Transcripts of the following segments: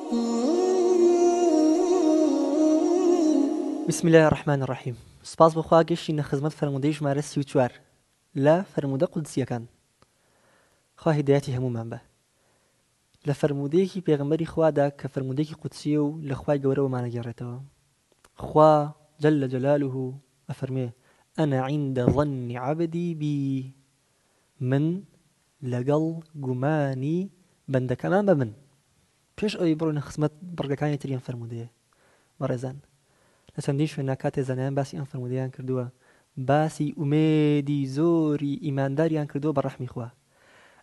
بسم اللە الرحمن الرحیم سوپاس بۆ خوا گەشتینە خزمەت فەرموودەی ژمارە 34 لە فەرموودە قودسیەکان خوا هیدایەتی هەموومان بە لە فەرموودەیەکی پێغەمبەری خوادا کە فەرموودەیەکی قودسیە و لە خوای گەورەوە مانەگێڕێتەوە خوا جل جلاله ئەفەرموێ، انا عند ظن عبدی بی، من لەگەڵ گومانی بەندەکەمان بە من. پێش ئەوەی بڕۆینە خزمەت بڕگەکانی تری ئەم فەرموودەیە بەڕێزان لە چەندین شوێنا کاتێ زانایان باسی ئەم فەرموودەیان کردووە باسی ئومێدی زۆری ئیمانداریان کردووە بە ڕەحمی خوا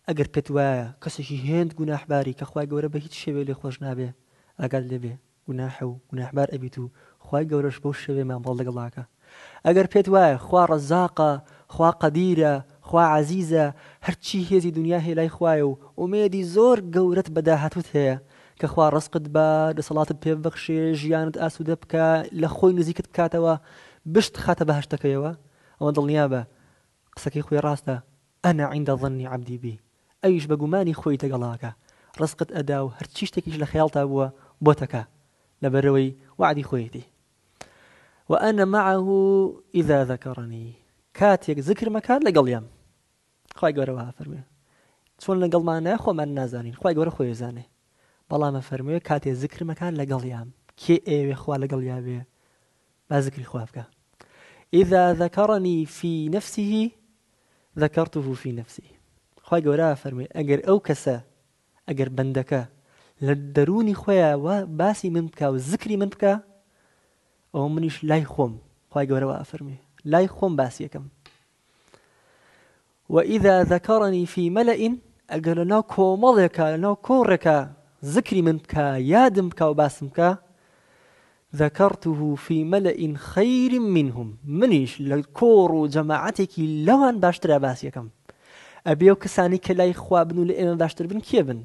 ئەگەر پێت وایە کەسێکی هێند گوناحباری کە خوای گەورە بە هیچ شێوەیە لێ خۆش نابێ ئاگات لێ بێ گوناحە و گوناحبار ئەبیت و خوای گەورەش بەو شێوەیە مامەڵە لەگەڵ ئەکا ئەگەر پێت وایە خوا ڕەزاقە خوا قەدیرە خوا عەزیزە هەرچی هێزی دونیا هەیە لای خوایە و ئومێدی زۆر گەورەت بە داهاتوت هەیە کە خوا ڕزقت با دەسەڵاتت پێ ببەخشێ ژیانت ئاسوودە بکا لە خۆی نزیکت بکاتەوە بشت خاتە بەهەشتەکەیەوە ئەوە دڵنیابە قسەکەی خۆی ڕاستە انا عند ظن عبدی بی ئەویش بە گومانی خۆی تەگەڵاکە ڕزقت ئەدا و هەرچی شتێکیش لە خەیاڵتا بووە بۆت ئەکا لەبەرئەوەی وەعدی خۆیەتی وانا معه اذا ذکرنی کاتێک زکرم ئەکات لەگەڵیام خوای گەورە وەها فەرموێ چۆن لەگەڵمانە خۆمان نازانین خوای گەورە خۆی ئەزانێ بەڵام ئەفەرموێ کاتێ زکرم ئەکات لەگەڵیام کێ ئەیەوێ خوا لەگەڵیا بێ با زکری خوا بکا اذا ذکرنی فی نفسه ذکرته فی نفسی خوای گەورە ئەفەرموێ ئەگەر ئەو کەسە ئەگەر بەندەکە لە دەروونی خۆیا وا باسی من بکا و زکری من بکا ئەوە منیش لای خۆم خوای گەورە وا ئەفەرموێ لای خۆم باسی ئەکەم وإذا ذکرنی فی ملأ ئەگەر لە ناو کۆمەڵێکا لە ناو کۆڕێکا زکری من بکا یادم بکا و باسم بکا ذکرته فی ملأ خیر منهم منیش لە کۆڕ و جەماعەتێکی لەوان باشترا باسی ئەکەم ئەبێ ئەو کەسانەی کە لای خوا بن و لە ئێمە باشتر بن کێ بن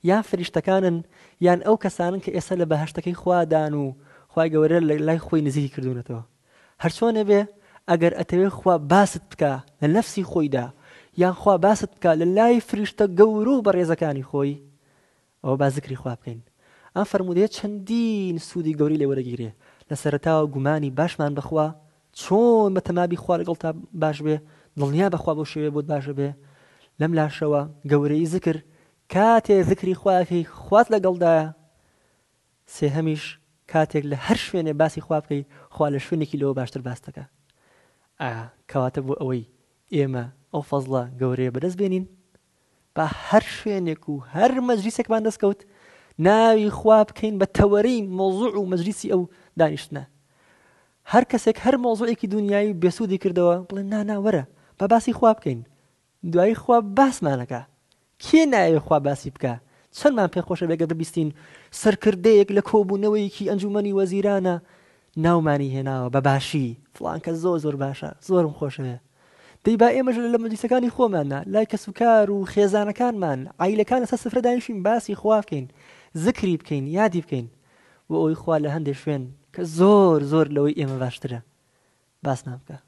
یان فریشتەکانن یان ئەو کەسانن کە ئێستا لە بەهەشتەکەی خوادان و خوای گەورە لە لای خۆی نزیکی کردوونەتەوە هەرچۆنێ بێ ئەگەر ئەتەوێ خوا باست بکا لە نەفسی خۆیدا یان خوا باست بکا لە لای فریشتە گەورە و بەڕێزەکانی خۆی ئەوە با زکری خوا بکەین ئەم فەرموودەیە چەندین سوودی گەورەی لێ وەرەگیرێ لە سەرەتاوە گومانی باشمان بە خوا چۆن بە تەمابی خوا لەگەڵتا باش بێ دڵنیا بە خوا بەو شێوەیە بۆت باشە بێ لەم لاشەوە گەورەی زکر کاتێ زکری خوا ئەکەی خوات لەگەڵدایە سێهەمیش کاتێک لە هەر شوێنێ باسی خوا بکەی خوا لە شوێنێکی لەوە باشتر باست دەکا ئا کەواتە بۆ ئەوەی ئێمە ئەو فەزڵە گەورەیە بەدەست بێنین با هەر شوێنێک و هەر مەجلیسێکمان دەست کەوت ناوی خوا بکەین بە تەوەرەی مەوزوع و مەجلیسی ئەو دانیشتنە هەر کەسێک هەر مەوزوعێکی دنیایی بێسوودی کردەوە بڵێ نا نا وەرە با باسی خوا بکەین دوایی خوا باسمانەکا کێ نایەوێ خوا باسی بکا چەندمان پێ خۆشە بێ گەر ببیستین سەرکردەیەک لە کۆبوونەوەیەکی ئەنجومەنی وەزیرانە ناومانی هێناوە بە باشی فڵان کەس زۆر زۆر باشە زۆرم خۆشەوێ دەی با ئێمەش لە مەجلیسەکانی خۆماندا لای کەسوکار و خێزانەکانمان عایلەکان لەسەر سفرە دانیشین باسی خوا بکەین زکری بکەین یادی بکەین بۆ ئەوەی خوا لە هەندێک شوێن کە زۆر زۆر لەوەی ئێمە باشترە باسمان بکە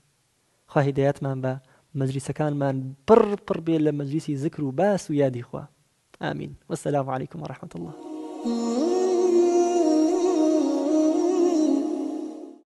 خوا هیدایەتمان با مەجلیسەکانمان پڕ پڕ بێ لە مەجلیسی زکر و باس و یادی خوا آمین والسلام علیکم ورحمة اللە.